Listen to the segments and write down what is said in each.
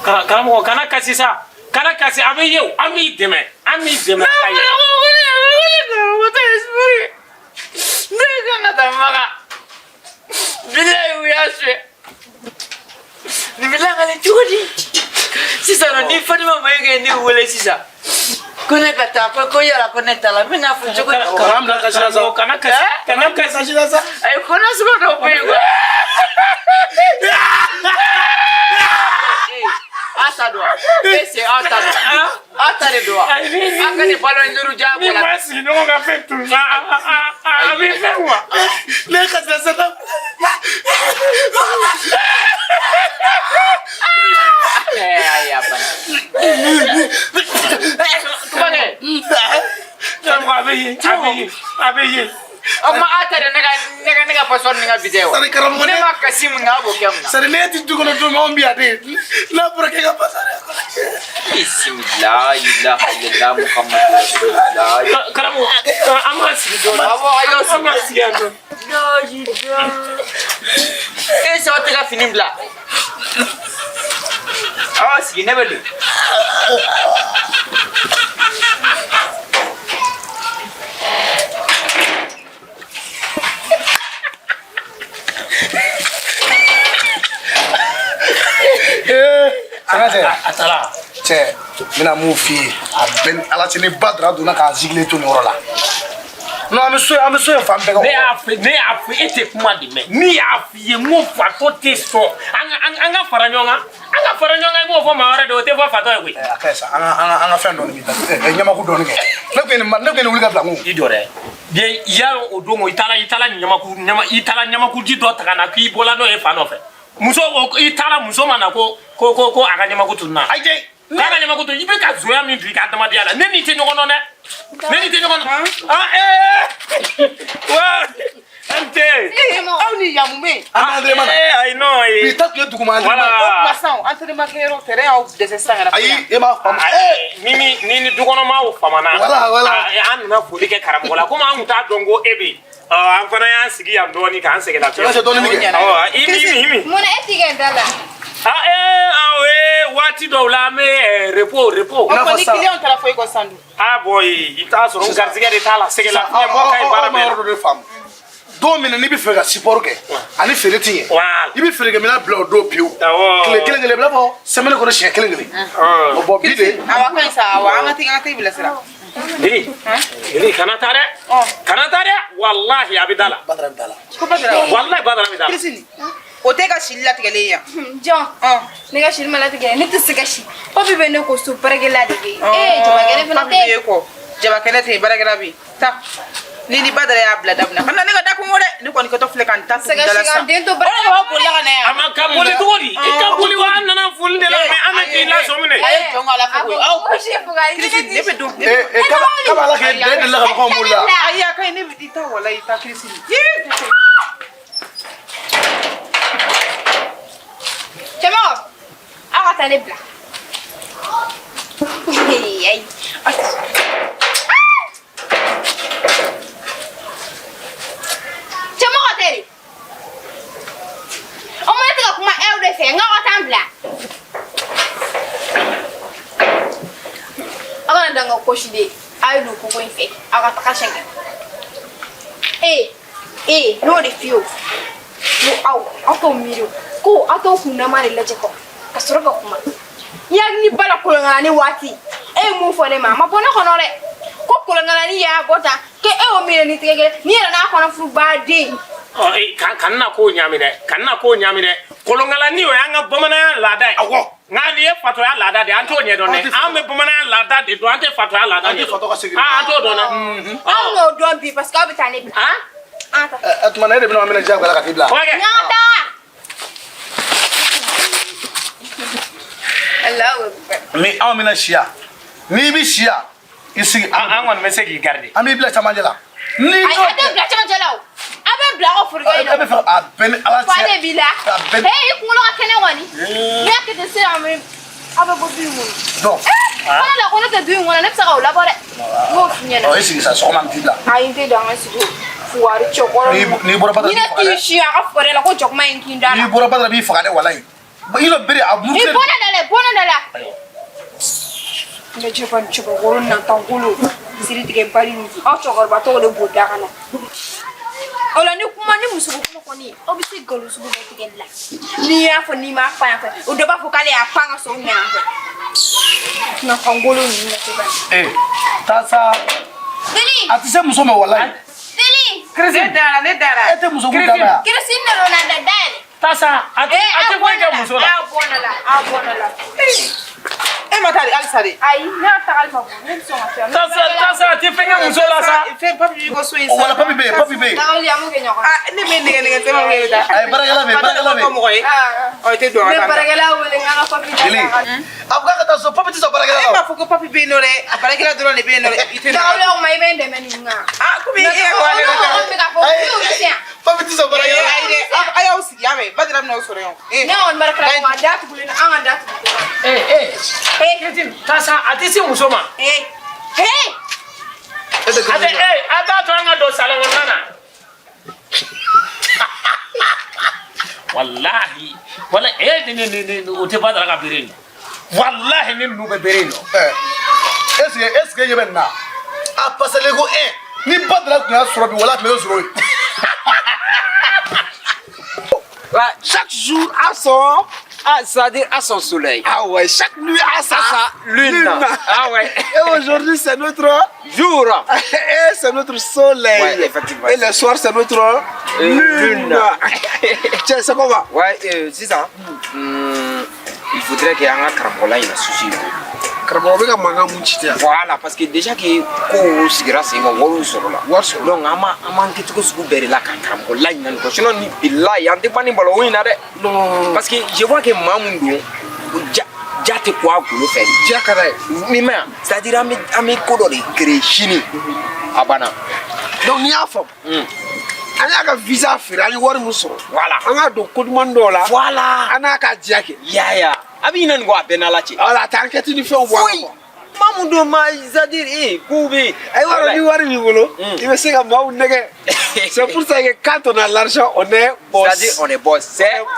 Karamɔgɔ, kana kasi sa, kana kasi. A bɛ ye o, an b'i dɛmɛ, an b'i dɛmɛ a ka ye. Ne kan ka taa Maka. Bilayi, u y'a suɲɛ. Nin bɛ lakale cogo di? Sisan nɔ, ni Fatima Mayiga ye ne wele sisan ko ne ka taa, ko yala ko ne taara, n bɛna fɔ cogo di? Kana bila kasi la sa. Karamɔgɔ, kana kasi, kana kasi. Kasi la sa. Ayi, ko nasugu dɔw bɛ yen quoi. A ta don wa? Ese aw ta don? Aw ta de don wa? Ayi, ni A ka nin balo in duuru ja ni bɔra. ma sigiɲɔgɔn ka fɛn tun a bɛ fɛn wa. Ne kasi la sa. Ayi, a banna. Tumakɛ. Karamɔgɔ, a bɛ ye, a bɛ ye, a bɛ ye. O kuma a ta de ne ka passeport ni n ka visa ye wa? Sari karamɔgɔ Ne ma kasi mun kɛ, a b'o kɛ mun na? Sari ne ti du kɔnɔ don min, anw bi yan de. N'a fɔra k'e ka passeport. Bisimilah, ilaha illallah Muhammadu Rasulullah. Karamɔgɔ, an b'a sigi dɔɔnin. Awɔ, a y'o An b'a sigi yan dɔɔnin. E sawa tɛ ka fini bila. Aw sigi, ne bɛ don. Sanga cɛ. A taara. Cɛ, n bɛna mun f'i ye, a bɛɛ ni Ala cɛ, ni Badara donna k'an sigilen to nin yɔrɔ la. Non, an bɛ so in fan bɛɛ kɛ. Ne y'a fɛ, e tɛ kuma de mɛn. Ne y'a f'i ye n ko fatɔ tɛ sɔn. An ka fara ɲɔgɔn kan. An ka fara ɲɔgɔn kan, i b'o fɔ maa wɛrɛ de ye, o tɛ fɔ fatɔ ye koyi. A ka ɲi sa, an ka fɛn dɔɔni b'i da. Ɲamaku dɔɔni kɛ. Ne kun ye nin wuli ka bila n kun. I jɔ dɛ. Bien, yala o don i taara nin ɲamaku ɲama, i taara ɲamakuji dɔ ta ka na k'i bɔla n'o ye fa nɔfɛ. Muso ko i taara, muso ma na ko a ka ɲamaku tununa. Ayi cɛ. K'a ka ɲamaku tun, i bɛ ka zoya min dun i ka adamadenya la, ne n'i tɛ ɲɔgɔn dɔn dɛ. Ne n'i tɛ ɲɔgɔn dɔn. Ah wa n tɛ. Aw ni yamu bɛ yen. An bɛ entraînement na. Ayi non. Bi ta tun ye duguma entraînement ye. O Voilà. tuma sisan, entraînement kɛyɔrɔ terrain y'aw dɛsɛ sisan ka na fo yan. Ayi, e m'a faamu. Ni dukɔnɔmaw famana. Voilà. Ah, an nana foli kɛ karamɔgɔ la, komi an tun t'a dɔn ko e bɛ yen. An fana y'an sigi yan dɔɔni k'an sɛgɛn lafiɲɛ. Cɛ, cɛ, dɔɔni min kɛ. Awɔ, i mi mi mi. Munna e t'i kɛ da la? Ah, awɔ, waati dɔw la an bɛ repos. O N'a tuma fɔ ni sisan- client taara fɔ i kɔ sisan dun? Ah bon, i t'a sɔrɔ n garizigɛ de t'a la, sɛgɛn lafiɲɛ bɔ ka ɲi baara Aw ma bɛɛ yɔrɔ la. dɔ de faamu. Don min na n'i bɛ fɛ ka support kɛ, ani feere ti ɲɛ. Voilà. I bɛ feerekɛminɛn bila o don pewu. Awɔ. Tile kelen kelen, i b'a fɔ semaine kɔnɔ siɲɛ kelen kelen. O bɔn bi de. Awɔ, a ka ɲi sa, awɔ, an ka t'i bilasira. Lili, Lili, kana taa dɛ. Kana taa dɛ. Walahi, a bɛ da la. Badara bɛ da la. Ko Badara. Walahi, Badara bɛ da la. Kirisini, o tɛ ka sili latigɛlen ye yan. Jɔn? Ɔn. Ne ka sili ma latigɛ, ne tɛ se ka si. Papi bɛ ne ko so, baarakɛla de bɛ yen. Ee, jabakɛnɛ fana Papi tɛ. bɛ e kɔ. Jabakɛnɛ tɛ yen, baarakɛla bɛ yen. Taa. Ni Badara y'a bila daminɛ, kana ne ka da kungo dɛ. Ne kɔni kɛtɔ filɛ ka n ta tugu da la Sɛgɛ sisan. den to O de b'aw bolila ka na A yan. ma ka boli cogo di? I ka boli wa, an nana foli de la, mais an bɛ k'i lasɔmi de. A ye jɔn k'ala fɛ koyi. Aw Ko si fuga, i Kirisini, ne bɛ don. Ee, kaba ala k'e den delila ka bɔ anw bolo la. Ayi, a ka ɲi, ne bɛ i ta walayi, i ta Kirisini. Yee! Cɛmɔgɔ, aw ka taa ne bila. Ayi. Cɛmɔgɔ tɛ de. O ma ne tɛ ka kuma aw de fɛ, n k'aw ka taa n bila. Aw kana dan ka kosi de. Aw ye don koko in fɛ. Aw ka taga sɛgɛn. Ee, ee, n'o de f'i ye o. Ko aw t'aw miiri o. Ko aw t'aw kundama de lajɛ kɔ ka sɔrɔ ka kuma. N hakili ba la kolonkalani waati, e ye mun fɔ ne ma, a ma bɔ ne kɔnɔ dɛ. Ko kolonkalani y'a bɔ tan, k'e y'o miiri ni tigɛ kelen n'i yɛrɛ n'a kɔnɔ furubaden. Ɔ, ka na k'o ɲami dɛ, ka na k'o ɲami dɛ. Kolonkalani, o y'an ka bamananya laada ye. Awɔ. Nka nin ye fatɔya laada de ye, an t'o ɲɛdɔn dɛ. An bɛ bamananya laada de dɔn, an tɛ fatɔya laada An tɛ ɲɛdɔn. fatɔ ka segin. Ah, an t'o dɔn dɛ. Aw n'o dɔn bi parce que aw bɛ taa ne bila. Ah. An ka taa. Ɛ, tuma na e de bɛna minɛ diyagoya la ka t'i bila. O kɛ. Ɲɔgɔn taa. Alahu akbar. Ni anw bɛna si yan, n'i bɛ si yan, i sigi. An kɔni bɛ se k'i garder. An b'i bila camancɛ la. Ni Ayi, a tɛ bila cɛmancɛ la o. A bɛ bila aw ka forokɛ in E bɛ fɛ a bɛɛ ni Ala Fa cɛ. de b'i la. A bɛɛ ni. Ee, i kunkolo ka kɛnɛ kɔni. N'i y'a kɛ ten sisan, aw bɛ bɔ du in kɔnɔ. Donc. Kɔnɔ la ko ne tɛ du in kɔnɔ, ne bɛ se k'aw labɔ dɛ. N b'o f'i ɲɛna. Ɔ, i sigi sa, sɔgɔma n t'i bila. Ayi, n tɛ don an ka sigi o. Fugari cɛkɔrɔ. N'i bɔra Badara Ni ne b'i faga t'i dɛ. si a ka fɔrɛ la ko jɔkuma ye n kin da la. N'i bɔra Badara b'i faga dɛ, walayi. I dɔ bere a I murutilen. bɔ ne da la, Bɔ ne da la. Ne cɛba ni cɛbakɔrɔ natangolo siri tigɛ bali ni aw cɛkɔrɔba tɔgɔ de b'o da ka na. O la ni kuma ni muso ko kuma kɔni aw bɛ se nkalon sugu bɛɛ tigɛli la. N'i y'a fɔ n'i m'a fa yan fɛ o dɔ b'a fɔ k'ale y'a pan ka sɔrɔ ɲɛ yan fɛ. Natangolo ninnu na cogoya. Ee, taa sa. Deli. A tɛ se muso ma walayi. Deli. Kirisi. Ne dara, ne dara. E tɛ muso kun dama yan. Kirisi nana o la da dayɛlɛ. Taa sa, a tɛ foyi kɛ muso la. Aw bɔ ne la, aw bɔ ne la. E ma taa de halisa de. Ayi, ne y'a tagali ma bɔ, ne bɛ sɔn ka to yan. Taa sa, taa sa, a tɛ fɛn kɛ muso la sa. Fɛn papi b'i ko so in O wala papi bɛ yen, papi bɛ yen. Tagali an b'o kɛ ɲɔgɔn fɛ. Ah, ne bɛ nɛgɛ nɛgɛ sɛbɛn wele da. Ayi, baarakɛla bɛ yen, baarakɛla bɛ yen. Mɔgɔ ye. Ɔ, i tɛ don Ne an ka taa. baarakɛla wele n k'an ka papi da. Deli. A ko k'a ka taa so, papi tɛ sɔn baarakɛla E la. m'a fɔ ko papi bɛ yen nɔ dɛ. A baarakɛla dɔrɔn de bɛ yen nɔ dɛ. I tɛ na. Tagali aw ma i bɛ n dɛmɛ nin kan. Ah, komi e yɛrɛ ko ale Olu ka taa. mɔgɔ min bɛ k'a fɔ k'u y'olu se yan. Papi tɛ sɔn baarakɛla la. Ayi dɛ, a y'aw sigi yan mɛ. Badara bɛna aw sɔrɔ yan. Ne kɔni baarakɛla ko a da tugulen don, an ka da tugu. Ee ee. Kirisi, taa sa, a tɛ se muso ma. Ee, ee. E tɛ A tɛ kirisi. ee, a t'a to an ka don salon kɔnɔna na. Walahi, wala ee ni o tɛ Badara ka bere in nɔ. Walahi ni ninnu bɛ bere in nɔ. Ɛ, est ce que e ɲɛ bɛ nin na? A pasalen ko 1 ni Badara tun y'a sɔrɔ bi wala a tun bɛ kɛ zéro ye. Chaque jour a son, Ah, c'est-à-dire à son soleil. Ah ouais, chaque nuit a sa, À sa lune. Ah ouais. Et aujourd'hui, c'est notre jour. Et c'est notre soleil. Ouais, effectivement. Et le soir, c'est notre lune. Lune. Tiens, c'est comment? Ouais, c'est ça. Il faudrait qu'il y ait un karamɔgɔ la in souci. Karamɔgɔ bɛ ka mankan mun ci tɛ yan? Voilà, parce que déjà que kow sigira sen kan, wariw sɔrɔla. Wari sɔrɔla. Donc an b'an kɛcogo sugu bɛɛ de la ka karamɔgɔ la ɲinɛ nin kɔ. Sinon ni bilahi an tɛ ban ni balo o in na dɛ. Non. Parce que je vois que maa mun don, ja ja tɛ ko a golo fɛ. Ja ka d'a ye. Ni ma yan, c'est à dire an bɛ ko dɔ de créer sini. A banna. Donc n'i y'a faamu, an y'a ka visa feere, an ye wari min sɔrɔ. Voilà. An k'a don ko duman dɔw la. Voilà. An n'a ka diya kɛ. Yaya. A bɛ ɲinɛ nin kɔ a bɛɛ n'Ala cɛ. Voilà, a tɛ enquête ni fɛnw bɔ a la Foyi. quoi. Maa mun don ma, c'est à dire kow bɛ yen. Ayi, b'a dɔn ni wari b'i bolo, i bɛ se ka maaw nɛgɛ. C'est pour ça que quand on a l'argent, on est boss. C'est-à-dire on est boss.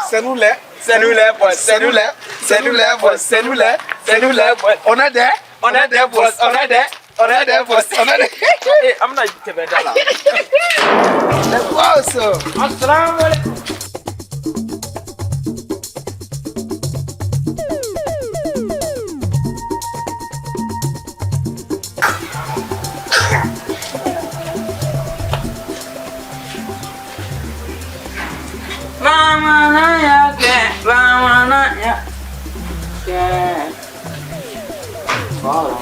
C'est nous les, C'est nous les boss. C'est nous les, c'est nous les boss, c'est nous les, c'est nous les boss. On a des boss, on a des boss, on a des. Eh, an bɛna tɛmɛ da la. Les boss. Asalaamaaleykum. Bamananya kɛ, bamananya kɛ. Voilà.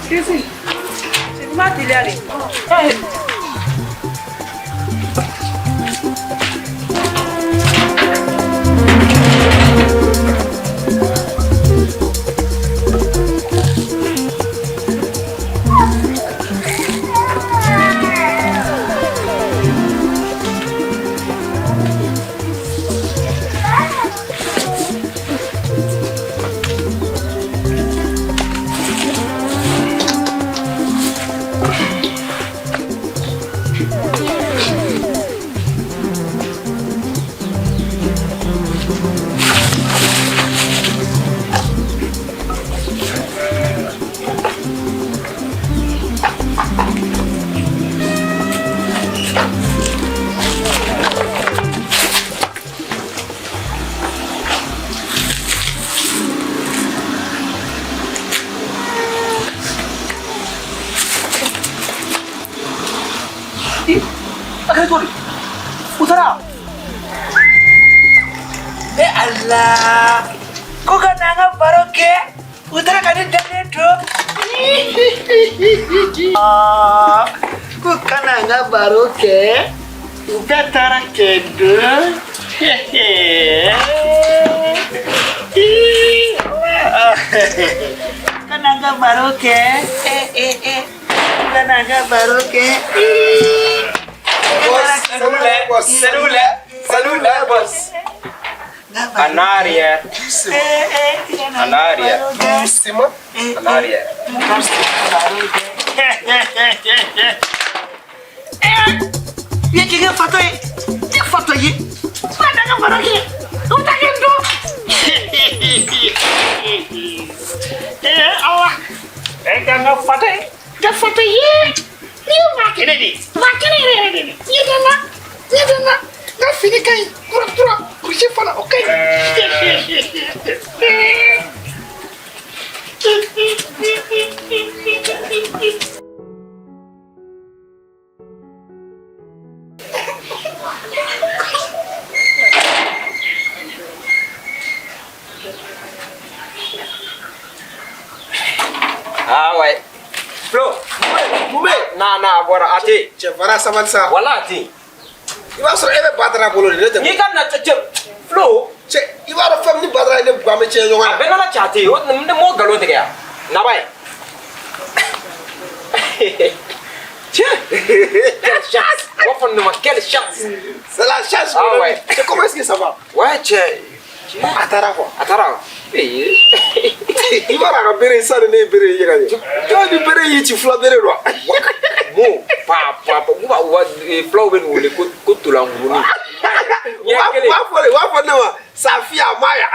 Kirisi, c'est ma teliya de. A kɛra cogo di? U taara. E Ala, ko ka na an ka baro kɛ, u taara ka ne dalen to. Ah, ko ka na an ka baro kɛ, u bɛɛ taara kɛ don. Ka na an ka baro kɛ, ka na an ka baro kɛ. Boss, c'est nous les, c'est nous les, c'est nous les boss. En arrière. En arrière. Doucement. En arrière. Ye k'i kɛ fatɔ ye, ne fatɔ ye. Ba da ka baro kɛ, o ta kɛ n dɔn. Eh, awa. E ka n ka fatɔ ye. Ka fatɔ ye. Ni ye maa kɛnɛ de ye. Maa kɛnɛ yɛrɛ yɛrɛ de. Ɲɛ tɛ n na. Ɲɛ tɛ n na. N ka fini ka ɲi. Kura kura. Kurusi fana o ka ɲi. Ah ouais. Flo. Mun bɛ yen? Na na a bɔra a tɛ yen. Cɛ fara sabali sa. Wala a tɛ yen. I b'a sɔrɔ e bɛ Badara bolo de, ne tɛ. N'i ka na cɛ Flo. Cɛ i b'a dɔn fɛn min ni Badara ye ne bugɔ an bɛ tiɲɛ ɲɔgɔn A na. bɛɛ n'ala cɛ a tɛ yen. O ne m'o nkalon tigɛ yan. Naba ye. Tiens. Quelle chance. O b'a fɔ nin ma quelle chance. C'est la chance. Ah mon ami. ouais. Cɛ comment est-ce que ça va? Ouais cɛ. A taara quoi. A taara wa? Ee. I b'a dɔn a ka bere sisan ni ne ye bere ye ka ɲɛ. Jɔn ni bere y'i ci fila bere don wa? Mo pa pa pa u b'a u b'a fulaw bɛ nin wele ko ko tolankurunin. U b'a fɔ de u b'a fɔ ne ma Safiya Maya.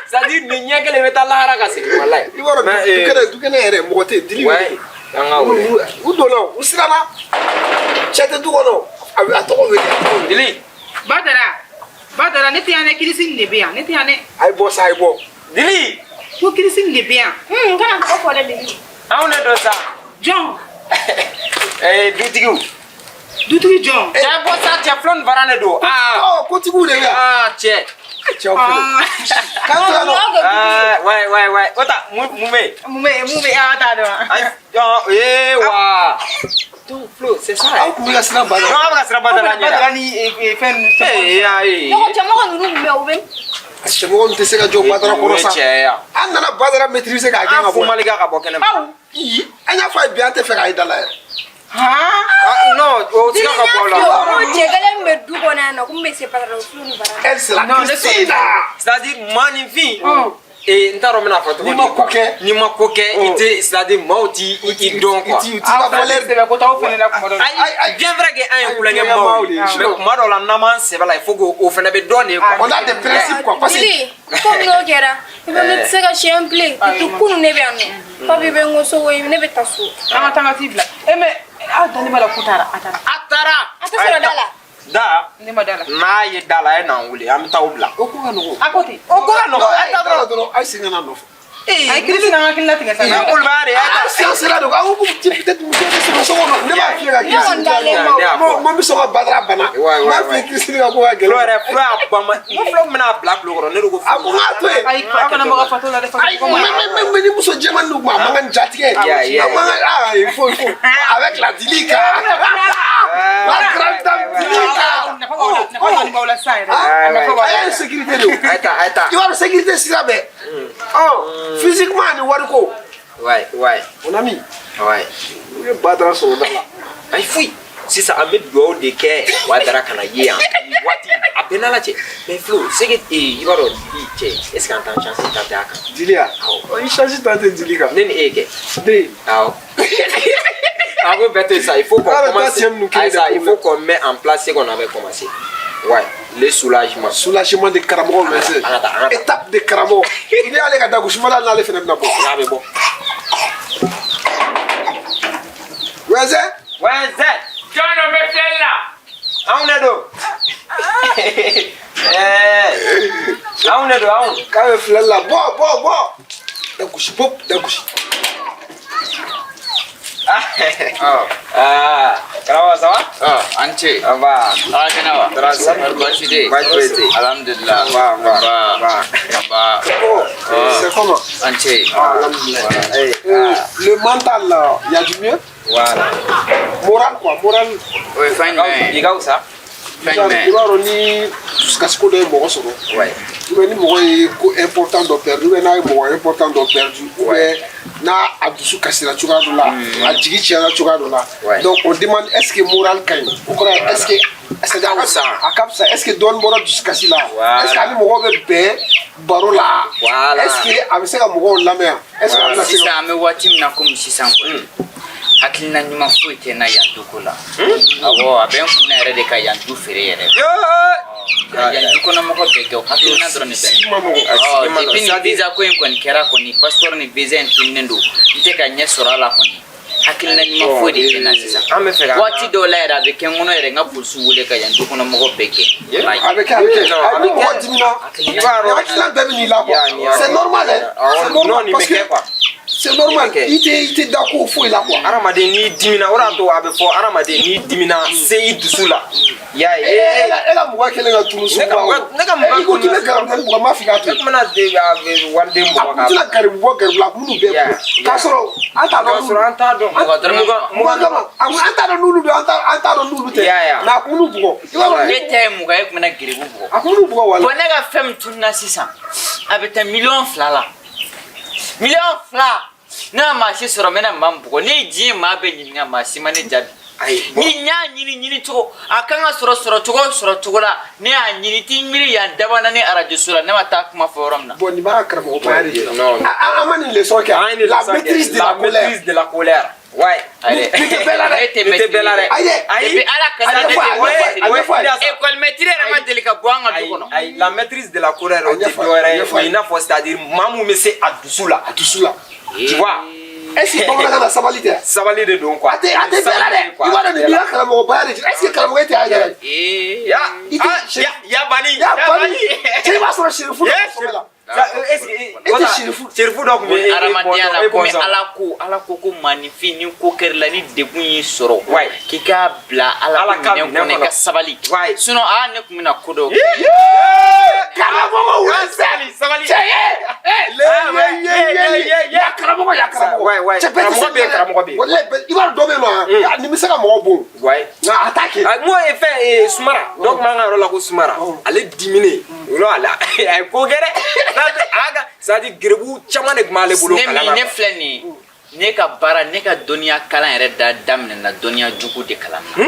C'est à dire nin ɲɛ kelen bɛ taa lahara ka segin walayi. I b'a dɔn dukɛnɛ dukɛnɛ yɛrɛ mɔgɔ tɛ yen dili bɛ yen. An ka wele. U donna u siranna cɛ tɛ du kɔnɔ a bɛ a tɔgɔ wele a tɔgɔ wele. Dili. Badara, Badara, ne tɛ yan dɛ, kirisi nin de bɛ yan, ne tɛ yan dɛ. A ye bɔ sa a ye bɔ. Dili. Ko kirisi nin de bɛ yan. N kana tɔgɔ fɔ dɛ Dili. Anw de don sa. Jɔn? Ee dutigiw. Dutigi jɔn? Cɛ bɔ sa cɛ Flo ni Fara de don. Aa. Ɔ kotigiw de bɛ yan. Aa cɛ. Cɛw fɛnɛ. K'an to yan nɔ. Aa ouais ouais ouais. O ta mun mun bɛ yen? Mun bɛ yen mun bɛ yen aw t'a dɔn. Ayi jɔn ee wa. Donc Flo c'est ça. Aw tun bɛ ka siran Badara. Non an bɛ ka siran Badara ɲɛ. Badara ni fɛn ninnu. Ee ayi. Ne ko cɛmɔgɔ ninnu kun bɛ yen, u bɛ Cɛmɔgɔ ninnu tɛ se ka jɔ Badara kɔrɔ sa. Cɛ ya. An nana Badara maîtriser k'a gɛn An ka bɔ. fumali ka bɔ kɛnɛ ma. Aw. An y'a fɔ a ye bi an tɛ fɛ k'a ye da la yɛrɛ. Han. Ah non o sika ka bɔ la. Ko cɛ kelen min bɛ du kɔnɔ yan nɔ, ko min bɛ se Badara o Flo ni Fara. Elle c'est la Christina. C'est à dire maaninfin. Ee n t'a dɔn n bɛna fɔ cogo di. N'i ma ko kɛ. N'i ma ko kɛ i tɛ c'est à dire maaw t'i i dɔn quoi. I t'i ka valeur. Sɛbɛ ko t'aw fɛnɛ la kuma dɔ la. Ayi bien vrai que an ye kulonkɛ maaw ye mais kuma dɔw la n'an m'an sɛbɛ la il faut que o fɛnɛ bɛ dɔn de quoi. On a des principes quoi parce que. Dili, komi n'o kɛra, i bɛ ne tɛ se ka siɲɛ bilen. Depuis kunun ne bɛ yan nɔ. Papi bɛ n ko so koyi, ne bɛ taa so. An ka taa an ka t'i bila. E mais aw dalen b'a la k'u taara a taara. A taara. A tɛ sɔrɔ da la. Da. Ne ma da la. N'a ye da la a ye n'an wele an bɛ taa o bila. O ko ka nɔgɔn. A ko ten. O ko ka nɔgɔn a ye taa dɔrɔn dɔrɔn. dɔrɔn a ye segin ka na nɔfɛ. A ye kirisi n'an ka hakili latigɛ sa. Ni Kulubali de ye a ye A taa. siran sira don aw ko peut-être muso bɛ sɔrɔ so kɔnɔ ne b'a f'i ye ka Ne kɔni dalen ma. Ne y'a fɔ. Mo bɛ sɔn ka Badara bana. Ouais, ouais, N b'a f'i ye ouais. Christine ka ko ka Flo gɛlɛn. yɛrɛ Flo y'a ban ma n ko Flo bɛna bila kulo kɔrɔ ne de ko. A ko n k'a to yen. Ayi aw kana maga fato la dɛ fato Ayi ko ma. mais ni muso jɛman ninnu kuma a man kan ni jatigɛ. Yeah, yeah, A man kan ah il faut avec la Dilika. La grande dame Dilika. Nafa b'aw la nafa kɔni b'aw la sisan yɛrɛ. A nafa b'aw A la. y'a sécurité de o. A ye taa a ye taa. I b'a dɔn sécurité sira bɛɛ. Ɔ physiquement ani wariko. Ouais ouais Mon ami. ouais. U ye Badara sɔrɔ da la. Ayi foyi sisan an bɛ dugawu de kɛ Badara kana ye yan nin waati a bɛɛ n'Ala cɛ mais Flo c'est que i b'a dɔn i cɛ est ce que an t'an chance ta tɛ a kan. Dili ya. Ɔ i chance ta tɛ Dili kan. Ne ni e ye kɛ. Den. Awɔ. A ko bɛɛ to yen sa il faut qu'on Ah, commence le troisième nous ayi sa il faut problème. qu'on met en place ce qu'on avait commencé. Ouais, le soulagement. Soulagement de karamɔgɔ An ka taa, an ka taa. Étape de karamɔgɔ. N'i y'ale ka da gosi mala n'ale fɛnɛ bɛna bɔ. N'a bɛ bɔ. Wɛzɛ. Wɛzɛ. Jɔn dɔ bɛ filɛli la. Anw de don. Ɛɛ anw de don anw. K'a bɛ filɛli la bɔ bɔ bɔ. Da gosi pop da gosi. Ah, karamɔgɔ ça va? Ah, an ce. Aba. Ah, kɛnɛ wa? Tɔɔrɔ si. Baasi tɛ yen. Baasi foyi tɛ yen. Alhamdulillah. Ba, ba, ba. Ba. Oh, c'est comment? An ce. Alhamdulillah. Eh, Le mental là, il y a du mieux. voilà. Moral quoi, moral. O ye fɛn jumɛn I ye? ka fisa? Fɛn I jumɛn? b'a dɔn ni dusukasiko dɔ ye mɔgɔ sɔrɔ. Ouais. Ou bien ni mɔgɔ ye ko important dɔ perdu, ou bien n'a ye mɔgɔ important dɔ perdu, ou bien n'a a dusu kasira cogoya dɔ la, a jigi tiɲɛna cogoya dɔ la. Ouais. Donc on demande est-ce que moral ka ɲi? O kɔrɔ ye est-ce que C'est a ka a ka fisa. Est ce que dɔɔni bɔra dusukasi la? Est ce que a ni mɔgɔw bɛ bɛn baro la? Voilà. Est ce que a bɛ se ka mɔgɔw lamɛn yan? Est ce que a bɛna se Sisan ka an bɛ waati min na komi sisan kɔni, hakilina ɲuman foyi tɛ n na yan duko la. Awɔ, a bɛ n kunna yɛrɛ de ka yan du feere yɛrɛ. Ka yan du kɔnɔ mɔgɔ bɛɛ gɛn, o hakilina dɔrɔn de bɛ n sigi ma nɔgɔn. na. Ɔ, depuis ni visa ko in kɔni kɛra kɔni, passeport ni visa in tununnen don, n tɛ ka ɲɛ sɔrɔ a la kɔni. Hakilina ɲuman foyi de tɛ n na sisan. An bɛ fɛ ka Waati dɔw la yɛrɛ, a bɛ kɛ n kɔnɔ yɛrɛ n ka polisiw wele ka yan du kɔnɔ mɔgɔ bɛɛ gɛn. A bɛ kɛ, a bɛ kɛ. Non, a A ni bɛ mɔgɔ kɛ. dimina, I b'a dɔn. hakilina bɛɛ bɛ n'i la quoi. Ya, nin y'a C'est normal hein. Awɔ, C'est non, normal nin bɛ parce que kɛ quoi. c'est normal. Nin bɛ kɛ. I tɛ da ko foyi la quoi. Hadamaden n'i dimina, o de y'a to a bɛ fɔ hadamaden n'i dimina, se i dusu la. I y'a ye. E ka mɔgɔ kelen ka tunu Ne sugu ka la. mɔgɔ- ne ka mɔgɔ I ko k'i bɛ tununa. garibuden bugɔ, n m'a f'i k'a to Ne yen. tun bɛna de a waliden A bugɔ kun k'a tɛna garibu bɔ garibu la, a kun b'u bɛɛ Yeah, bugɔ. K'a sɔrɔ an t'a k'a dɔn. sɔrɔ an t'a dɔn. Mɔgɔ dɔrɔmɛ Mugan mugan mugan kama a kun an t'a dɔn n'olu don, an t'a dɔn n'olu tɛ. Yeah, yeah. Mais a kun b'u bugɔ. I b'a dɔn. Ne ta ye 20 ye, tun bɛna geribu bugɔ. A kun b'u bugɔ wala. Bon, ne ka fɛn min tununa sisan, a bɛ taa 2 miliyɔn la. 2 miliyɔn, ne ma maa si sɔrɔ n bɛna maa min bugɔ. Ne ye diɲɛ maa bɛɛ ɲininka, maa si ma ne jaabi. Ayi, bon. Ni n y'a ɲini ɲini cogo a kan ka sɔrɔ sɔrɔ cogo sɔrɔ cogo la, ne y'a ɲini t'i miiri yan dabana ni arajoso la, ne ma taa kuma fɔ yɔrɔ min na. Bon, nin b'a ka karamɔgɔbaya de jira. Non. An ma nin leçon kɛ. An ye nin La leçon kɛ. maîtrise de la colère. Maîtrise de la colère. Ouais. Ayi dɛ. Nin tɛ bɛɛ la dɛ. Ne tɛ Nin tɛ bɛɛ la dɛ. Ayi dɛ. Ayi. Depuis Ala ka A na ne ɲɛfɔ a tɛ ye, a ɲɛfɔ a ye. École maître yɛrɛ ma deli ka bɔ an ka du kɔnɔ. Ayi, la maîtrise de la colère, o A tɛ ɲɛfɔ a ye, dɔwɛrɛ a ye. ɲɛfɔ O a ye ye. i n'a fɔ, c'est à dire maa mun bɛ se a dusu la. A dusu la. Tu vois. Est ce que bamanankan na sabali tɛ? Sabali de don quoi. A tɛ bɛɛ la dɛ. I b'a dɔn nin b'i ka karamɔgɔbaya de jira. Est ce que karamɔgɔ tɛ a yɛrɛ ye? Ee. Ya I tɛ ah, ya ya bali. Ya bali. Cɛ, i b'a sɔrɔ sirifu dɔ Yes. bɛ sɔbɛ la. Est ce que E tɛ sirifu. Sirifu dɔ tun bɛ e Hadamadenya la e komi bɔnsɔn. Ala ko maaninfin, ni ko kɛr'i la, ni degun y'i sɔrɔ, Ouais. k'i k'a bila Ala Ala ka ka minɛn minɛn kɔnɔ, i kɔnɔ. ka sabali. Ouais. Sinon aa, ne tun bɛna ko dɔw kɛ. Karamɔgɔ wele. Sabali, sabali. Cɛ ye. Le ye ye ye ye. Ya karamɔgɔ, ya karamɔgɔ. Ouais, ouais. Cɛ, bɛɛ tɛ se. Karamɔgɔ bɛ yen, karamɔgɔ bɛ yen. Walayi, i b'a dɔn dɔ bɛ yen nɔ, a nin bɛ se ka mɔgɔ bon. Ouais. Nka a t'a kɛ. Ah, moi ye fɛn Sumara dɔw tun b'an ka yɔrɔ la ko Sumara, ale diminen o yɔrɔ la, a ye ko kɛ dɛ. A ka, c'est à dire gerebu caman de tun b'ale bolo Ne kalan min na. Ne filɛ nin ye, ne ka baara, ne ka dɔnniya kalan yɛrɛ da daminɛna dɔnniya jugu de kalan na.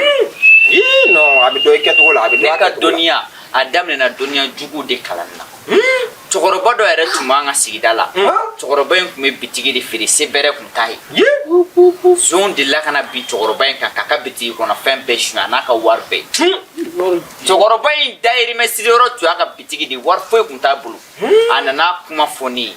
Ii, non, a bɛ dɔn i kɛcogo la, a bɛ Ne dɔn a ka kɛcogo la. dɔnniya a daminɛna dɔnniya jugu de kalan na. Cɛkɔrɔba dɔ yɛrɛ tun b'an ka sigida la. Cɛkɔrɔba in tun bɛ bitigi de feere, se bɛrɛ tun t'a ye. Zon delila ka na bin cɛkɔrɔba in kan k'a ka bitigi kɔnɔ fɛn bɛɛ suɲɛ, a n'a ka wari bɛɛ. Cɛkɔrɔba in dayirimɛ siriyɔrɔ tun y'a ka bitigi de ye, wari foyi tun t'a bolo. A nana kuma fɔ ne ye.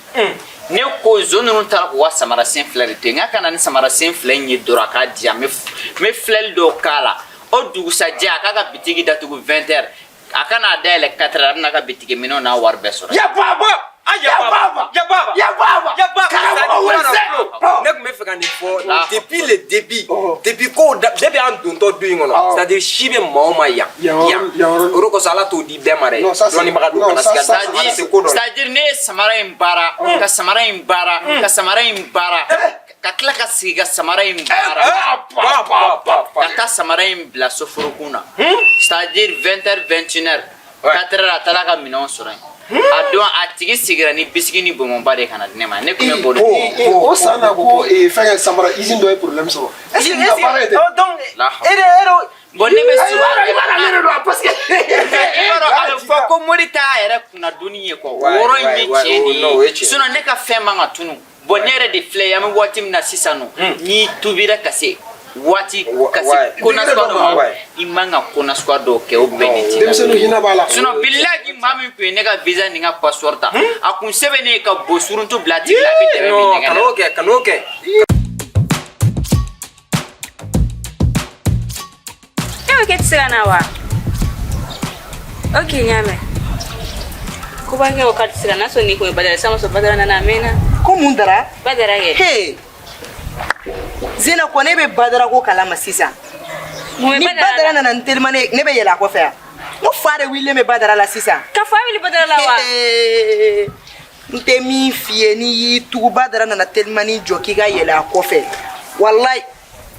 Ne ko zon ninnu taara k'u ka samarasen fila de to yen, n k'a ka na ni samarasen fila in ye dɔrɔn, a k'a di yan, n bɛ filɛli dɔw k'a la. O dugusajɛ, a k'a ka bitigi datugu 20 heures, a ka n'a dayɛlɛ 4 heures, a bɛna ka bitigi minɛnw n'a wari bɛɛ sɔrɔ. Ya baba. Ah, Ya baba. Ya baba. Ya baba. Ya baba. Karamɔgɔ wele. Ne tun bɛ fɛ ka nin fɔ Ah. depuis le début. Oh. Depuis ko da, depuis an dontɔ du in kɔnɔ. Ah. C'est à dire si bɛ maa o maa yan. Yan yɔrɔ- yan yɔrɔ- O de kosɔn Ala t'o di bɛɛ ma dɛ. Non, ça, c'est- Dɔnnibaga don non, kana ça, siga ça, a se ko dɔ la. C'est-à-dire ne ye samara in baara, ka samara in baara, ka samara in baara, ka tila ka sigi ka samara in baara, Pa, pa, pa, pa. ka taa samara in bila soforokun na. C'est-à-dire 20 heures, 21 heures, Ouais. 4 heures, a taara ka minɛnw sɔrɔ yen. A don, a tigi sigira ni bisiki ni bonbonba de ka na di ne ma. Ne tun bɛ bɔ de. O san na ko fɛnkɛ samara usine dɔ ye problème sɔrɔ. Est ce que nin ka baara ye tɛ? Oh, donc La e de e de Bon, ne bɛ I b'a dɔn, i b'a dɔn ale de don parce que. I b'a dɔn, a bɛ fɔ ko mori t'a yɛrɛ kunnadonni ye quoi. O Ouais, yɔrɔ in ouais, ye ouais, tiɲɛ oh, de non, o ye ye. tiɲɛ. Sinon ne ka fɛn man ka tunu. Bon, ne yɛrɛ de filɛ ye, an bɛ waati min na sisan nɔ, n'i tubira ka se waati ka se ko nasuguya dɔ ma, Ouais. i man ka ko nasuguya dɔw kɛ, o bɛnnen t'i la. Denmisɛnninw hinɛ b'a la. Sinon bilahi, maa min tun ye ne ka visa ni n ka passeport ta, a kun sɛbɛn ne ye ka bo suruntu bila a tigi la, a bɛ dɛmɛ min Non, ɲɛgɛn na. kan'o kɛ, kan'o kɛ. E ko k'e tɛ se ka na wa? Ok, n y'a mɛn. Ko bakɛ ko k'a tɛ se ka na sɔn nin kun ye Badara ye, sisan ma sɔn Badara nana a mɛnna. Ko mun dara? Badara kɛ. He, Zena ko ne bɛ Badara ko kalama sisan. Mun bɛ Ni Badara Badara la? nana n telimani, ne bɛ yɛlɛ a kɔfɛ yan. N ko fa de wulilen bɛ Badara la sisan. Ka fa wuli Badara la wa? He, n tɛ min f'i ye, n'i y'i tugu Badara nana telimani jɔ k'i ka yɛlɛ a kɔfɛ, walayi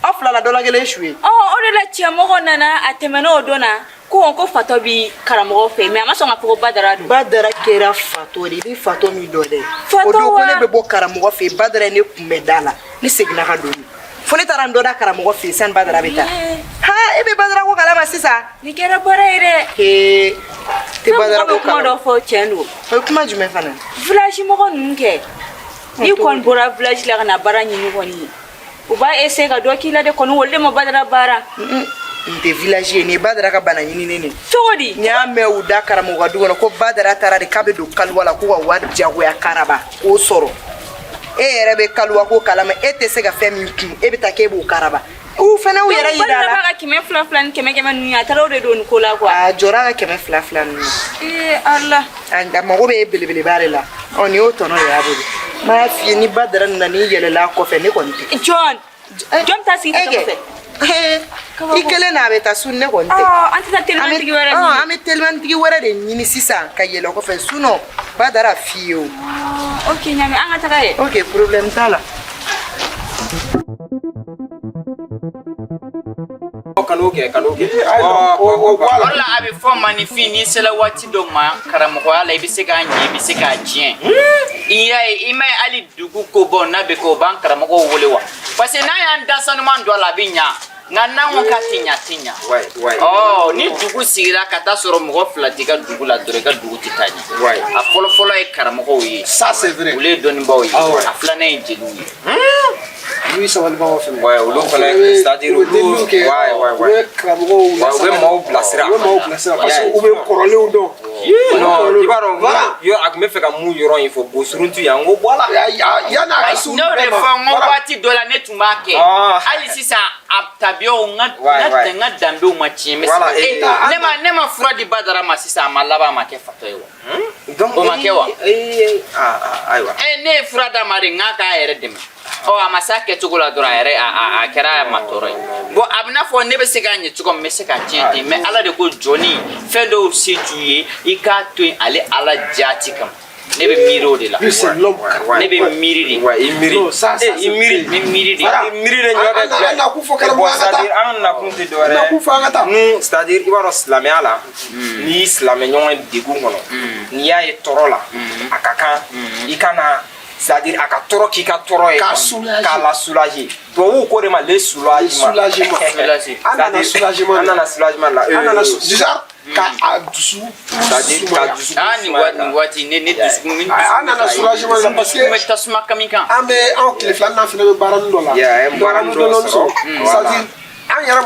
aw fila la dɔ la kelen su ye. Ɔ, o de la cɛmɔgɔ nana a tɛmɛna o don na ko fatɔ bi karamɔgɔ fɛ, mais a ma sɔn ka fɔ ko Badara don. Badara kɛra fatɔ de ye, i bɛ fatɔ min dɔn dɛ. Fatɔ O don ko wa? ne bɛ bɔ karamɔgɔ fɛ yen, Badara ye ne kunbɛn da la, ne seginna ka don. Fo ne taara n dɔ da karamɔgɔ fɛ yen sani Badara bɛ taa. Ha, e bɛ Badara ko kalama sisan. Nin kɛra baara ye dɛ. Ee, tɛ Badara Mɔgɔ bɛ ko kuma kalama. dɔ fɔ, tiɲɛ don. O ye kuma jumɛn fana? Village mɔgɔ ninnu kɛ, n'i kɔni bɔra village la ka na baara ɲini kɔni, u b'a essayer ka dɔ k'i la de kɔni, olu de ma Badara baara. Nin tɛ village ye, nin ye Badara ka bana ɲininen de. Cogo di? N y'a mɛn u da karamɔgɔ ka du kɔnɔ ko Badara taara de k'a bɛ don kaliwa la k'u ka wari diyagoya karaba k'o sɔrɔ. E yɛrɛ bɛ kaliwa ko kalama, e tɛ se ka fɛn min kun, e bɛ taa k'e b'o karaba. U fana y'u yɛrɛ yira a Badara la. b'a ka 200 2 ni 100 100 ninnu ye, a taara o de don nin ko la quoi. A jɔra a ka 200 2 ninnu na. Ee Ala. A mago bɛ belebeleba de la. Ɔ, nin y'o tɔnɔ de y'a bolo. N b'a f'i ye, ni Badara nana n'i yɛlɛla a kɔfɛ, ne kɔni tɛ. Jɔn? Jɔn bɛ taa sigi E ka kɛ. kɔfɛ? I kelen n'a bɛ taa su, ne kɔni tɛ. An tɛ taa telimantigi wɛrɛ ɲini. An bɛ telimantigi wɛrɛ de ɲini sisan ka yɛlɛ kɔfɛ, sinon Badara f'i ye o. Ok, ɲami, an ka taga ye. Ok, problème t'a la. Kan'o kɛ, kan'o kɛ. O bɔ a la. O la a bɛ fɔ maninfin, n'i sera waati dɔ ma karamɔgɔya la, i bɛ se k'a ɲɛ, i bɛ se k'a tiɲɛ. I y'a ye, i m'a ye, hali dugu ko bɔ n'a bɛ kɛ, o b'an karamɔgɔw wele wa, parce que n'a y'an da sanuman don a la, a bɛ ɲa, nka n'an ko k'a tɛ ɲa, a tɛ ɲa. Ɔ, ni dugu sigira ka taa sɔrɔ mɔgɔ fila t'i ka dugu la dɔrɔn, i ka dugu tɛ taa ɲɛ. A fɔlɔ fɔlɔ ye karamɔgɔw ye. Ça c'est vrai. Olu ye dɔnnibaaw ye. Ah ouais. A filanan ye jeliw ye. Olu sabalibagaw fɛnɛ. Ouais, olu fɛnɛ, c'est-à-dire u bɛ deliliw kɛ. Ouais, ouais, U ouais. bɛ karamɔgɔw Ouais, u bɛ maaw bilasira. U bɛ maaw bilasira parce que Yeah. u bɛ kɔrɔlenw dɔn. Non, i b'a dɔn, Voilà. a tun bɛ fɛ ka mun yɔrɔ in fɔ, bosuruntu yan, n ko bɔ a la. Yanni a ka se Ne y'o de bɛɛ ma. fɔ, n ko Voilà. waati dɔ la ne tun b'a kɛ. Ah. Hali sisan a tabiyaw, n ka Ouais, n ka ouais. n ka danbew ma tiɲɛ. N bɛ Voilà, se et- ne ma fura di Badara ma sisan, a ma laban, a ma kɛ fatɔ ye wa? Donc, O ma kɛ wa? Ah, ah, ayiwa. Ne ye fura d'a ma de, n k'a k'a yɛrɛ dɛmɛ. Ɔ, a ma s'a kɛcogo la dɔrɔn, a yɛrɛ a kɛra a ma tɔɔrɔ ye. Bon, a bɛ n'a fɔ ne bɛ se k'a ɲɛ cogo min, n bɛ se k'a tiɲɛ ten, mais Ala de ko jɔnni fɛn dɔw se t'u ye, i k'a to yen ale Ala jaati kama. Ne bɛ miiri o de la. Lui, c'est l'homme. Ne bɛ miiri de. Ouais, i miiri. Non, ça, ça, Eh, i miiri. N bɛ miiri de. Voilà. I miiri de ɲɔ kɛ. An nakun fɔ karamɔgɔ, an ka taa. C'est-à-dire, an nakun tɛ dɔwɛrɛ ye. An nakun fɔ, an ka taa. Nous, c'est-à-dire, i b'a dɔn silamɛya la, n'i y'i silamɛ ɲɔgɔn ye degun kɔnɔ, n'i y'a ye tɔɔrɔ la, a ka kan i ka na, c'est-à-dire a ka tɔɔrɔ k'i ka tɔɔrɔ ye. K'a soulager. K'a la soulager. Tubabuw ko de ma le soulagement. Soulagement. Soulager. An nana soulagement An de la. nana soulagement la. An nana du genre ka a dusu C'est-à-dire ka sumaya. dusu Ah, nin waati, nin waati ne dusukun min An nana soulagement la parce que dusukun bɛ tasuma kami kan. an bɛ anw tile filanan fana bɛ baaranin dɔ la. Yeah, an Donc, an baaranin bɛ dɔ dɔɔnin sɔrɔ. sɔrɔ. C'est-à-dire an yɛrɛ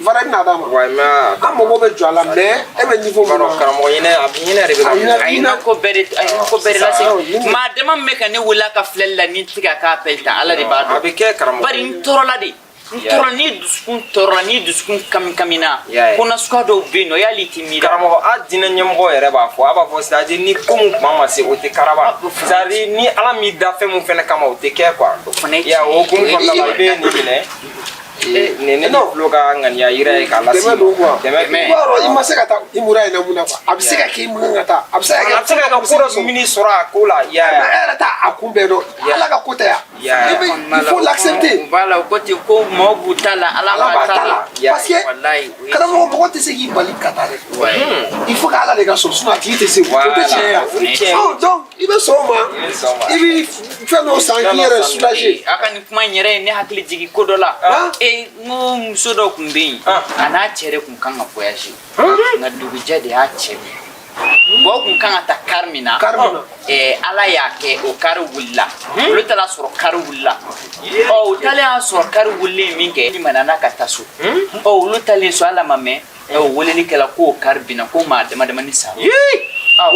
valeur bɛna d'a ma. Ouais, mais An mago bɛ jɔ a la, mais e bɛ niveau min b'a dɔn na. karamɔgɔ ɲinɛ a bɛ ɲinɛ de bɛ ka A ɲinɛ- A ye n ka ko bɛɛ de, a ye n ka ko bɛɛ de lase. Sisan, Maa dama min bɛ ka ne wele a ka filɛli la, ni n tɛ ka k'a appel ta, Ala de b'a dɔn. A bɛ kɛ karamɔgɔ. Bari n tɔɔrɔla de. N tɔɔrɔ, ni dusukun tɔɔrɔla, ni dusukun kami kamina. Yeah. Ko nasuguya dɔw bɛ yen nɔ, yali i tɛ miiri. Karamɔgɔ, a diinɛ ɲɛmɔgɔ yɛrɛ b'a fɔ, a b'a fɔ, c'est à dire ni ko mun kuma ma se, o tɛ karaba, c'est à dire ni Ala m'i da fɛn mun fɛnɛ kama, o tɛ kɛ quoi. O fana ye Ya, o hukumu tiɲɛ ye. kɔnɔna la, i bɛ nin minɛ. Nin ne ni tulo ka ŋaniya yira ye k'a lase. Dɛmɛ don quoi. Dɛmɛ. I b'a dɔn i ma se ka taa i mura in na mun na quoi. A bɛ se ka kɛ i man kan ka taa. A bɛ se ka kɛ A bɛ se ka kɛ ko dɔ mini sɔrɔ a ko la ya. Mais e yɛrɛ t'a a kun bɛɛ dɔn. Ala ka ko tɛ yan. Yeah. I bɛ il faut l'accepter. U b'a la, u ko ten ko maaw b'u ta la, Ala Ala b'a ta la. Yeah. Parce que Walayi, o ye karamɔgɔ, mɔgɔ tɛ se k'i bali ka taa dɛ. Ouais. Il faut que Ala de ka sɔn, sinon a tigi tɛ se. O tɛ tiɲɛ ye O ye tiɲɛ ye. wa? Donc i bɛ sɔn o ma. I bɛ sɔn o ma. I bɛ fɛn dɔw san k'i yɛrɛ soulager. A ka nin kuma in yɛrɛ ye ne hakili jigin ko dɔ la. Ah. Ee, n ko muso dɔ tun bɛ yen, Ah. a n'a cɛ de tun kan ka voyager, nka dugujɛ de y'a cɛ minɛ. Bon, o tun kan ka taa kari min na, Kari min na. Ala y'a kɛ o kari wulila. Olu taara sɔrɔ kari wulila. Ɔ, u taalen y'a sɔrɔ kari wulilen min kɛ, limana n'a ka taa so. Ɔ, olu taalen so, ala ma mɛn, o weleli kɛla k'o kari binna, ko maa dama damani sara. Ah,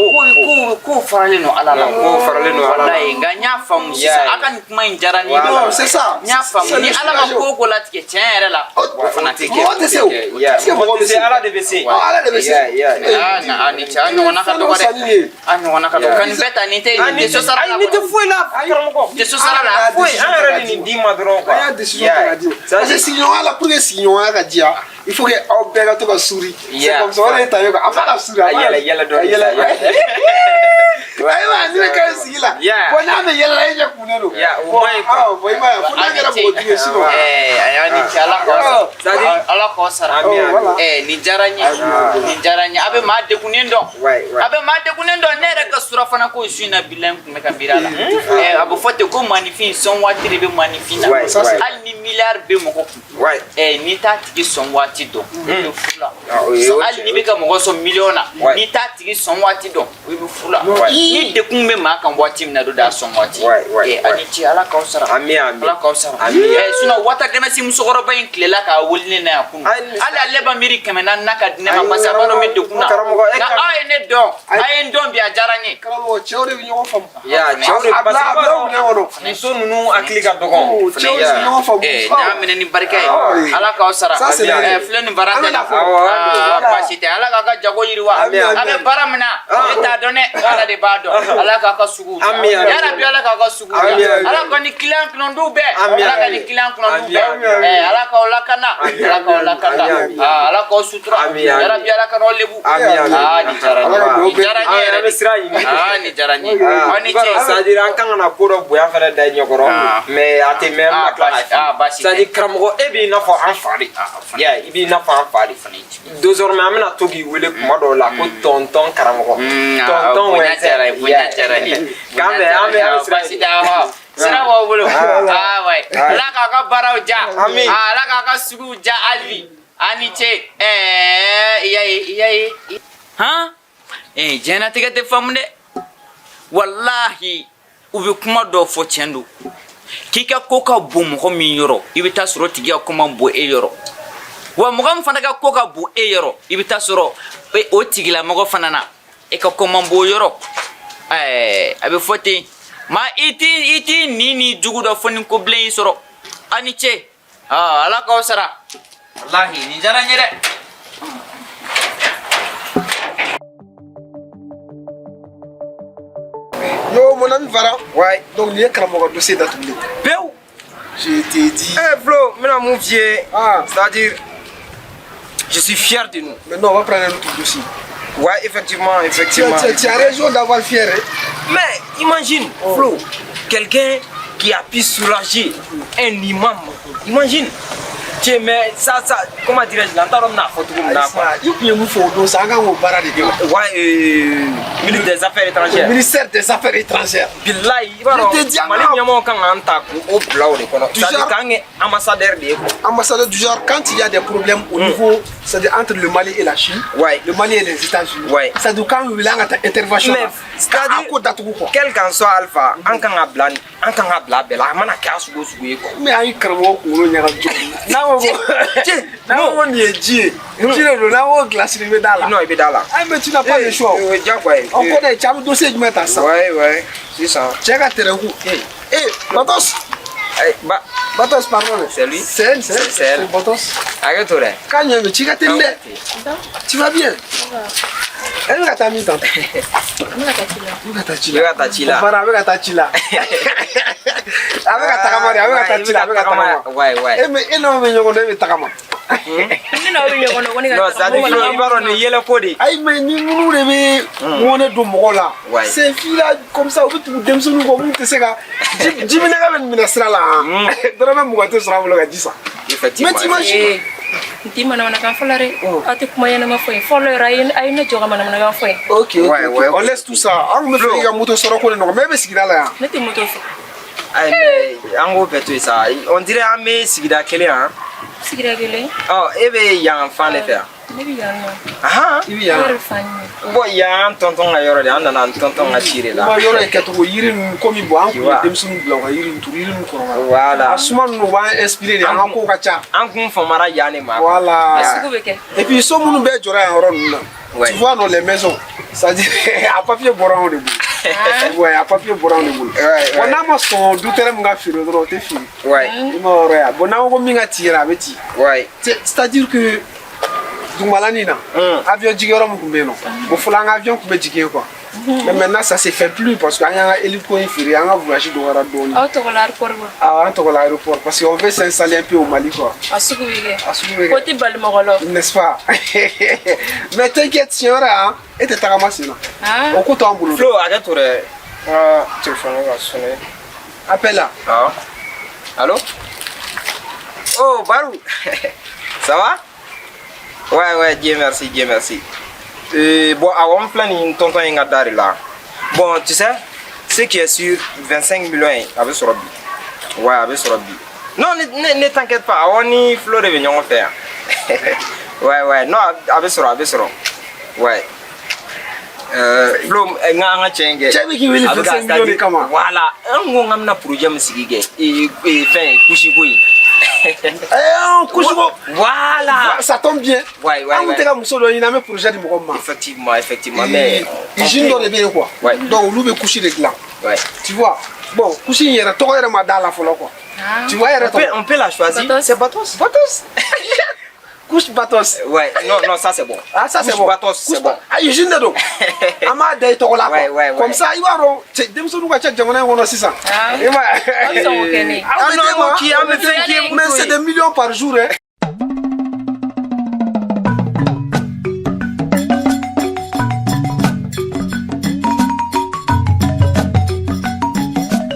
ko faralen don Ala la. Non, ko faralen don Ala la. Walayi, nka n y'a faamu sisan. Yeah. A ka nin kuma in diyara n ye. Voilà. Non, c'est ça. N y'a faamu. C'est Ni le Ala ma soulagement. ko o ko latigɛ tiɲɛ yɛrɛ la, o fana tɛ kɛ. Mɔgɔ tɛ se o. Yeah. Est-ce que mɔgɔ bɛ se? Ala de bɛ se. Ɔ, Ala de bɛ se. Yeah, yeah, yeah. Ah, nka a ni cɛ, a ɲɔgɔnna ka dɔgɔ Fɛn dɔ sanni dɛ. ye. A ɲɔgɔnna ka dɔgɔ. Ka nin bɛɛ ta, nin tɛ Ayi, nin tɛ so sara la ayi, nin tɛ foyi la karamɔgɔ. Tɛ so sara la. Foyi, an yɛrɛ de nin d'i ma dɔrɔn quoi. An y'a décision ta k'a di. Parce que sigiɲɔgɔnya la, pour que sigiɲɔgɔnya ka diya, il faut que aw bɛɛ ka to ka sourire. C'est Yeah. comme ça, o de ye ta ye quoi. A b'a ka sourire. A yɛlɛ yɛlɛ dɔɔni. A yɛlɛ. Ayiwa, ni ne ka ɲi sigi la. Bon, n'a bɛ yɛlɛ la, e ɲɛ kunnen don. O man ɲi quoi. Bon, i m'a ye, fo n'a kɛra mɔgɔ jugu ye sinon. A ni ce, Ala k'aw sara. Ala k'aw sara. Nin diyara n ye. Nin diyara n ye. A bɛ maa degunnen dɔn. A bɛ maa degunnen dɔn. Ne yɛrɛ ka surafana ko su in na, bilahi, n tun bɛ ka miiri a la. A bɛ fɔ ten ko maanifin sɔn waati de bɛ maanifin na. Hali ni miliyari bɛ mɔgɔ kun, n'i t'a tigi sɔn waati dɔn, i bɛ fu la. Hali n'i bɛ ka mɔgɔ sɔn miliyɔn na, n'i t'a tigi sɔn waati dɔn, i bɛ fu la. Ni degun bɛ maa kan waati min na, don da sɔn waati. A ni ce, Ala k'aw sara. Ala k'aw sara. Sinon wata ganasi musokɔrɔba in tilela k'a wele ne na yan kunun, hali ale ba miiri 400 na ka di ne ma, parce que a b'a dɔn n bɛ degun na. Nka aw ye ne dɔn, aw ye n dɔn bi, a diyara n ye. Karamɔgɔ, cɛw de bɛ ɲɔgɔn faamu. Cɛw de, parce que muso ninnu hakili ka dɔgɔn. Cɛw de bɛ ɲɔgɔn faamu. N y'a minɛ ni barika ye. Ala k'aw sara. Filɛ nin baara tɛ, baasi tɛ. Ala k'aw ka jago yiriwa. A bɛ baara min na, ne t'a dɔn dɛ, Ala de b'a dɔn. Ala k'aw ka suguw diya yarabi. Ala k'aw ka suguw diya. Ala ka ni client kunnandiw bɛɛ, Ala ka ni client kunnandiw bɛɛ. Ala k'aw lakana, Ala k'aw lakana, Ala k'aw sutura yarabi. Ala kan'aw lebu. Nin diyara n ye, nin diyara n ye yɛrɛ de. Nin diyara n ye, aw ni ce. C'est à dire, an kan ka na ko dɔ bonya fɛnɛ da i ɲɛkɔrɔ, mais a tɛ mɛn, an bɛna tila k'a f'i ye. C'est à dire, karamɔgɔ, e b'i n'a fɔ an fa de, i b'i n'a fɔ an fa de. Désormais, an bɛna to k'i wele kuma dɔw la ko tonton karamɔgɔ, tonton. Bonya diyara n ye, bonya diyara n ye. K'an bɛn, an bɛ an bɛ sira. Baasi tɛ, sira b'aw bolo. Ala k'aw ka baaraw diya, Ala k'aw ka suguw diya hali bi. A ni ce. I y'a ye, i y'a ye han, diɲɛnatigɛ tɛ faamu dɛ, walahi. U bɛ kuma dɔw fɔ, tiɲɛ don, k'i ka ko ka bon mɔgɔ min yɔrɔ, i bɛ taa sɔrɔ tigi ka ko man bon e yɔrɔ. Wa mɔgɔ min fana ka ko ka bon e yɔrɔ, i bɛ taa sɔrɔ o tigilamɔgɔ fana na, e ka ko man bon o yɔrɔ. A bɛ fɔ ten, maa i t'i ni jugu dɔ fɔ ni ko bilen y'i sɔrɔ. A ni ce, Ala k'aw sara. Walahi, nin diyara n ye dɛ. Yo, mon ami Vara. Ouais. Donc, nin ye karamɔgɔ dossier datugulen. Pewu. Je t'ai dit. Eh Flo, n bɛna mun f'i ye. C'est-à-dire, je suis fier de nous. Maintenant, on va prendre un autre dossier. Ouais, effectivement, effectivement. Tu as raison d'avoir fier. Hein? Mais imagine, Flo, quelqu'un qui a pu soulager un imam. Imagine. Tiens, mais ça, comment dirais-je, là, on a fait tout le monde. I tun ye mun fɔ o don sa, an kan k'o baara de kɛ. Ouais, ministre des Affaires étrangères. Ministère des Affaires étrangères. Bilahi, i b'a dɔn, Mali ɲɛmɔgɔ kan k'an ta k'o bila o de kɔnɔ. C'est-à-dire k'an kɛ ambassadeur de ye quoi. Ambassadeur du genre, quand il y a des problèmes au niveau, c'est-à-dire entre le Mali et la Chine, ouais, le Mali et les États-Unis, ouais, c'est-à-dire quand wuli an ka taa intervention. Mais c'est-à-dire, ko datugu quoi. Quel qu'en soit Alpha, an kan ka bila, an kan ka bila bɛɛ la, a mana kɛ a sugu o sugu ye quoi. Mais an ye karamɔgɔ kunkolo ɲagami cogo min na. N'a ko ko nin ye ji ye, ji de don, n'a ko glace i bɛ da la. Non, i bɛ da la. Ah, mais tu n'as pas le choix. Diyagoya ye. O ko dɛ, cɛ, an bɛ dossier jumɛn ta sisan? Ouais, ouais, sisan. Cɛ ka terrain ko. Eh, Batos. Ba. Batos, pardon. C'est lui. C'est elle, c'est elle. C'est elle. Batos. Hakɛ to dɛ. K'a ɲɛ bɛ ci ka teli dɛ. Tu vas bien? E bɛ ka taa min tan? N bɛ ka taa ci la. I bɛ ka taa ci la. I bɛ ka taa ci la. Baara, a bɛ ka taa ci la. A bɛ ka tagama de, a bɛ ka taa ci la, a bɛ ka tagama. Ouais, ouais. E mais e n'aw bɛ ɲɔgɔn dɔn, e bɛ tagama. Ne n'aw bɛ ɲɔgɔn dɔn, ko ne ka Non, c'est-à-dire, i b'a dɔn nin yɛlɛ ko de. Ayi, mais ni minnu de bɛ mɔnɛ don mɔgɔ la. Ouais. Ces filles là comme ça, u bɛ tugu denmisɛnninw kɔ minnu tɛ se ka ji minɛ ka bɛ nin minɛ sira la. Dɔrɔmɛ 20 tɛ sɔrɔ a bolo ka ji san. Effectivement. Mais t'imagines. N t'i manamanakan fɔ la dɛ. Aw tɛ kuma ɲɛnama fɔ ye fɔlɔ yɛrɛ, a ye ne jɔ ka manamanakan fɔ ye. Ok, ok, on laisse tout ça. An kun bɛ fɛ k'i ka moto sɔrɔ ko de nɔgɔ, mais e bɛ sigida la yan. Ne tɛ moto fɛ. Ayi, mais an k'o bɛɛ to yen sa. On dirait an bɛ sigida kelen yan. Sigida kelen. Ɔ, e bɛ yan fan de fɛ yan. Ne bɛ yan nɔ. Ahan. I bɛ yan. Ne yɛrɛ bɛ fan ɲini. Bon, yan an tonton ka yɔrɔ de, an nana an tonton ka ci de la. Kuma yɔrɔ in kɛcogo, yiri ninnu komi bon, an kun ye denmisɛnninw bila u ka yiri ninnu turu, yiri ninnu kɔrɔbayara. Voilà. A suma ninnu, u b'an inspiré de, an ka kow ka ca. An kun famara yan de ma. Voilà. A sugu bɛ kɛ. Et puis so minnu bɛɛ jɔra yan yɔrɔ ninnu na. Tu vois non, les maisons, c'est-à-dire a papier bɔra anw de bolo. Ouais, a papier bɔra anw de bolo. Bon, n'a ma sɔn du terrain min ka feere dɔrɔn, o tɛ feere. Ouais. I ma yɔrɔ ye. Bon, n'an ko min ka ci yɛrɛ, a bɛ ci. Ouais. C'est-à-dire que dugumalanin na, avion jigiyɔrɔ min tun bɛ yen nɔ, bon, fɔlɔ an ka avion tun bɛ jigin yen quoi. Mais maintenant, ça se fait plus parce qu'an y'an ka hélico in feere, an ka voyage dɔgɔyara dɔɔni. Aw tɔgɔ la aéroport ma. Ah, an tɔgɔ la aéroport parce qu'on veut s'installer un peu au Mali, quoi. A sugu bɛ kɛ. A sugu bɛ Ko kɛ. tɛ bali mɔgɔ la. N'est-ce pas? Mais t'inquiète, siɲɛ wɛrɛ, hein, e tɛ tagama sen na. Ah. O ko t'an bolo. Flo, hakɛ to dɛ, n ka téléphone ka sonner. Appelle là. Ah. Allô? Oh, Barou. Ça va? Ouais, Dieu merci, Dieu merci. Bon, awɔ, n filɛ nin tonton in ka da de la. Bon, tu sais, ce qui est sûr, 25 millions in, a bɛ sɔrɔ bi. Ouais, a bɛ sɔrɔ bi. Non, ne t'inquiète pas, awɔ, ni Flo de bɛ ɲɔgɔn fɛ yan. Ouais, non, a bɛ sɔrɔ, a bɛ sɔrɔ. Ouais. Flo, n ka an ka cɛ in kɛ. Cɛ bɛ k'i wele A bɛ ka 25 millions de kama. Voilà, an ko k'an bɛna projet min sigi kɛ, fɛn kusi ko in. Eh, kusi ko. Voilà. Ça tombe bien. Ouais. An kun tɛ ka muso dɔ ɲini, an bɛ projet di mɔgɔ min ma. Effectivement, effectivement, mais Usine dɔ de bɛ yen, quoi. Ouais. Donc olu bɛ couche de dilan. Ouais. Tu vois? Bon, couche in yɛrɛ tɔgɔ yɛrɛ ma d'a la fɔlɔ, quoi. Tu vois yɛrɛ tɔgɔ. On peut la choisir. Batos. C'est Batos. Batos. Couche Batos. Ouais, non, non, ça c'est bon. Ah, ça c'est Couche bon. Batos, c'est Couche bon. Ah, usine de don. An b'a da i tɔgɔ la, quoi. Ouais. Comme ça, i b'a dɔn cɛ denmisɛnninw ka ca jamana in kɔnɔ sisan. Ah. I b'a ye. Aw bɛ sɔn k'o kɛ ne ye. Aw bɛ Ah non, d'e ma. ok, an bɛ fɛn k'i ye Mais c'est des millions par jour, hein.